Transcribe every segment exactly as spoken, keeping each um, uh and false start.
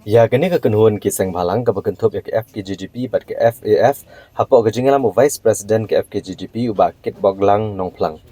Ïa kane ka kynhun ki seng bhalang kaba kynthup ïa ka F K J G P bad ka F A F, hapoh ka jingïalam u Vice President ka F K J G P u Bah Kitboklang Nongphlang,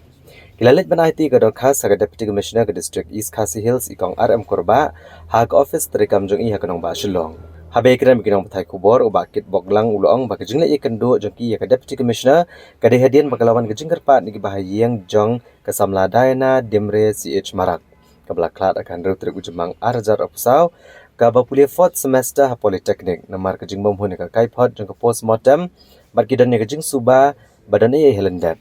ki la leit ban aiti ka dorkhas ha ka Deputy Commissioner ka District East Khasi Hills, i Kong R M Kurbah, ha ka ophis treikam jong i ha ka nongbah Shillong. Haba ïakren bad ki nongpathai khubor, u Bah Kitboklang u la ong ba ka jingleit ïakynduh jong ki ïa ka Deputy Commissioner ka dei hadien ba ka la wan ka jingkyrpad na ki bahaïing jong ka samla Diana Dimre C H Marak, kaba la khlad ha ka hynriew tarik u Jymmang ar hajar arphew saw, kaba pule fourth semester ha Polytechnic, namar ka jingbymhun ïa ka kaiphod jong ka postmortem bad ki don ïa ka jingsuba ba don ei ei ha lyndet.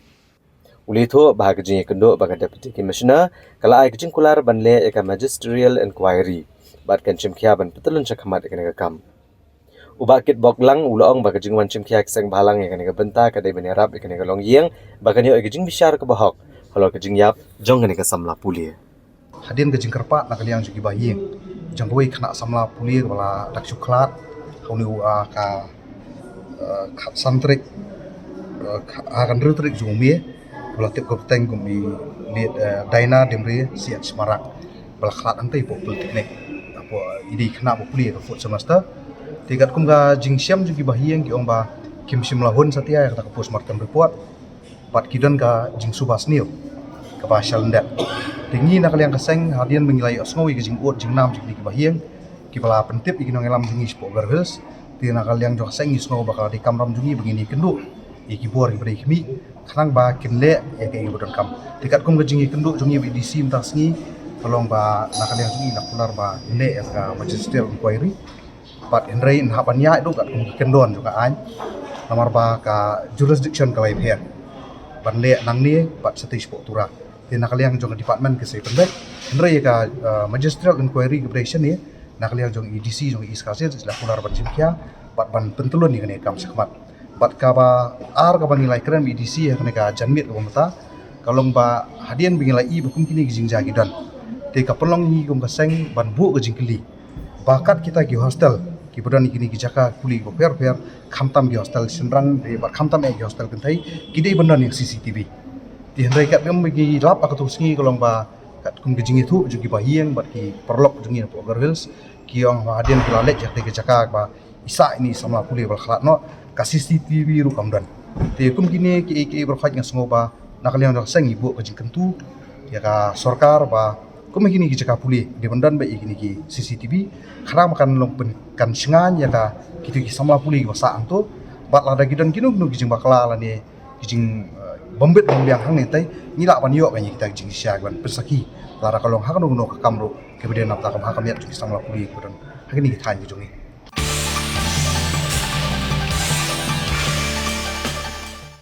U la ïathuh ba ha ka jingïakynduh bad ka Deputy Commissioner, ka la ai ka jingkular ban leh ïa ka magisterial inquiry bad kan shim khia ban pyntylun shakhmat ïa kane ka kam. U Bah Kitboklang u la ong ba ka jingwan shim khia ki seng bhalang ïa kane ka bynta ka dei ban ïarap ïa kane ka longïing ba kan ïoh ïa ka jingbishar kaba hok halor ka jingïap jong kane ka samla pule. Hadien ka jingkyrpad na ka liang jong ki bahaïing jong kawei ka khynnah samla pule kaba la dak shu khlad ha une u, ah, ka, ah, ka san tarik, ah, ka, ah, ka hynriew tarik jong u May, kaba la tip ka bteng kum i late, ah, Diana Dimre C H Marak, ba la khlad hangtei hapoh Polytechnic, hapoh, ah, i dei i khynnah ba pule ka fourth semester. Te katkum ka jingshem jong ki bahaïing ki ong ba kim shym la hun satia ïa kata ka postmortem report bad ki don ka jingsuba sniew kaba sha lyndet. Te ngi na ka liang ka seng, hadien ba ngi la ïohsngew ïa ka jingud jingnam jong kine ki bahaïing kiba la pyntip ïa ki nongïalam jong ngi shapoh Garo Hills, te na ka liang jong ka seng ngi sngew ba ka dei kamram jong ngi ba ngin ïakynduh ïa ki bor kiba dei khmih khnang ba kin leh ïa kaei kaba donkam. Te katkum ka jingïakynduh jong ngi bad i D C mynta ka sngi, ka long ba na ka liang jong ngi la kular ba ngin leh ïa ka magisterial inquiry. Bad hynrei ngin hap ban ïaid ruh katkum ki kyndon jong ka aiñ, namar ba ka jurisdiction ka la ïapher ban leh nangne bad shatei shapoh Tura. Te na ka liang jong ka department ka sa pynbeit, hynrei ïa ka, eh, magisterial inquiry kaba dei shane, na ka liang jong i D C jong i East Khasi Hills la kular ban shim khia bad ban pyntylun ïa kane ka kam shakhmat. Bad kaba ar kaba ngi la ïakren bad i D C ha kane ka janmiet kaba mynta, ka long ba hadien ba ngi la ïohi ba kum kine ki jingjia ki don, te ka pynlong ïa ngi kum ka seng ban buh ka jingkylli ba kat kita ki hostel kiba don ha kine ki jaka pule kiba pher pher, khamtam ki hostel shynrang, eh, bad khamtam eh ki hostel kynthei, ki dei ban don ïa ka C C T V. Te hynrei katkum ba ngi lap ha kato ka sngi, ka long ba katkum ka jingïathuh jong ki bahaïing bad ki paralok jong ngi napoh Garo Hills, ki ong ba hadien ki la leit sha katei ka jaka ba i sah ïa ine i samla pule ba la khlad noh, ka C C T V ruh kam don. Te kum kine kiei kiei baroh khoit nga sngew ba na ka liang jong ka seng ngi buh ka jingkyntu ïa ka sorkar ba kum ïa kine ki jaka pule dei ban don beit ïa kine ki C C T V, khnang ba kan long pyn, kan shngaiñ ïa ka, kito ki samla pule kiba sah hangto. Bad lada ki don kino kino ki jingbakla lane ki jing, eh, bymbit bymbiang hangne hangtai, ngi lah ban ïoh ka ïa kita ki jingshisha kiban pynsakhi lada ka long ha kano kano ka kam ruh kaba dei na bynta ka bha ka miat jong ki samla pule kiba don ha kine ki thaiñ ki jong ngi.